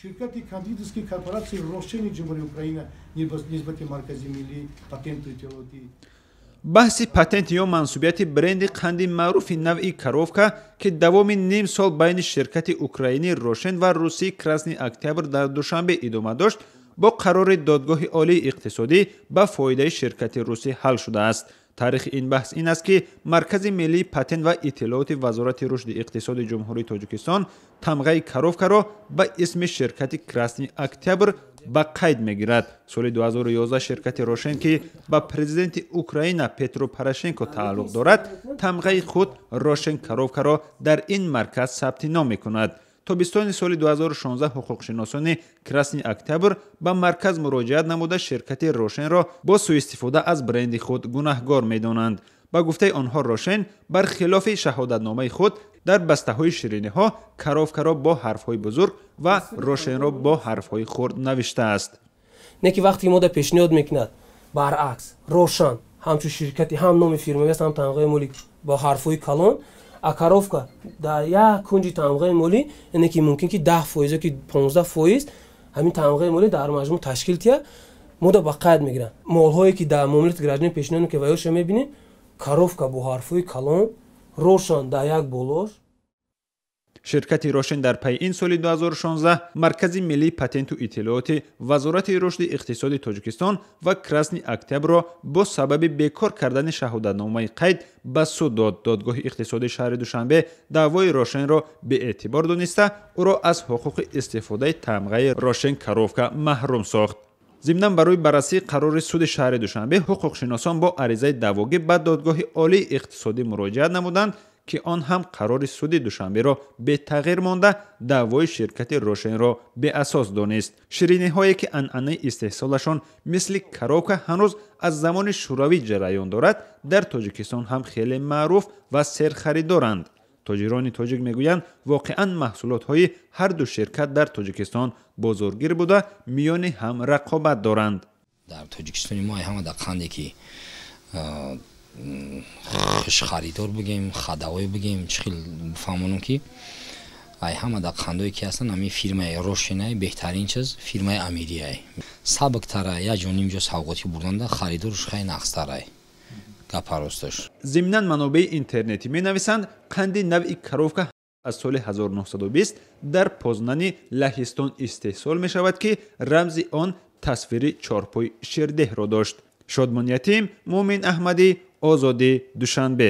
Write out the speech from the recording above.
Ширкати кондитерской корпорации Рошени Ҷумҳурии Украина нисбати Маркази миллии патенту иттилоотӣ. Баҳси патент ё мансубияти бренди қанди маъруфи навъи Коровка, ки давоми ним сол байни ширкати украинӣ Рошен ва русии Красный Октябр дар Душанбе идома дошт, бо қарори Додгоҳи олии иқтисодӣ ба фоидаи ширкати русӣ ҳал шудааст. Таърихи ин баҳс ин аст, ки Маркази миллии патент ва иттилооти Вазорати рушди иқтисоди Ҷумҳурии Тоҷикистон тамғаи Коровкаро ба исми ширкати Красный Октябр ба қайд мегирад. Соли 2011 ширкати Рошен, ки ба президенти Украина Петро Порошенко тааллуқ дорад, тамғаи худ Рошен Коровкаро дар ин марказ сабти ном мекунад. Тобистони соли 2016 ҳуқуқшиносони Красный Октябр ба марказ муроҷиат намуда, ширкати Рошенро бо сӯистифода аз бренди худ гунаҳгор медонанд. Ба гуфтаи онҳо, Рошен бар хилофи шаҳодатномаи худ дар бастаҳои шириниҳо Коровкаро бо ҳарфҳои бузург ва Рошенро бо ҳарфҳои хурд навиштааст. Не ки вақте мо да пешниҳод мекунад, баръакс, Рошан ҳамчун ширкати ҳам номи фирмавӣ аст, ҳам тамғаи молӣ бо ҳарфҳои калон, а Коровка дар як кунҷи тамғаи молӣ, яъне ки мумкин ки 10% ё ки 15% ҳамин тамғаи молӣ дар маҷмӯъ ташкил тия, мода ба қайд мегиранд. Молҳое ки дар муомилати гражданин пешниҳод ки ваёша мебинем, Коровка бо ҳарфҳои калон, Рошан дар як болош. Ширкати Рошен дар пайи ин соли 2016 Маркази миллии патенту иттилооти Вазорати рушди иқтисоди Тоҷикистон ва Красный Октябрро бо сабаби бекор кардани шаҳодатномаи қайд ба суд дод. Додгоҳи иқтисодии шаҳри Душанбе даъвои Рошенро беэътибор дониста, ӯро аз ҳуқуқи истифодаи тамғаи Рошен Коровка маҳрум сохт. Зимнан, барои баррасии қарори суди шаҳри Душанбе ҳуқуқшиносон бо аризаи даъвогӣ ба Додгоҳи олии иқтисодӣ муроҷиат намуданд, ки он ҳам қарори суди Душанберо бетағйир монда, даъвои ширкати Рошенро беасос донист. Шириниҳое, ки анъанаи истеҳсолашон мисли Коровка ҳанӯз аз замони Шӯравӣ ҷараён дорад, дар Тоҷикистон ҳам хеле маъруф ва серхаридоранд. Тоҷирони тоҷик мегӯянд, воқеан маҳсулотҳои ҳарду ширкат дар Тоҷикистон бозоргир буда, миёни ҳам рақобат доранд. Дар Тоҷикистони мо ҳама дар қанде ки хушхаридор бигем, хадавой бигем, чӣ хел бифаҳмонам, ки ай ҳама дар қандое ки ҳастанд, ҳамин фирмаи Рошенай беҳтарин чиз, фирмаи амириай сабуктара, як ҷо нимҷо савғотӣ бурданда харидорш хеле нақстарай, гапа росташ. Зимнан, манобеи интернетӣ менависанд, қанди навъи Коровка аз соли 1920 дар Познани Лаҳистон истеҳсол мешавад, ки рамзи он тасвири чорпои ширдеҳро дошт. Шодмон Ятим, Муъмин Аҳмадӣ, Озодӣ, Душанбе.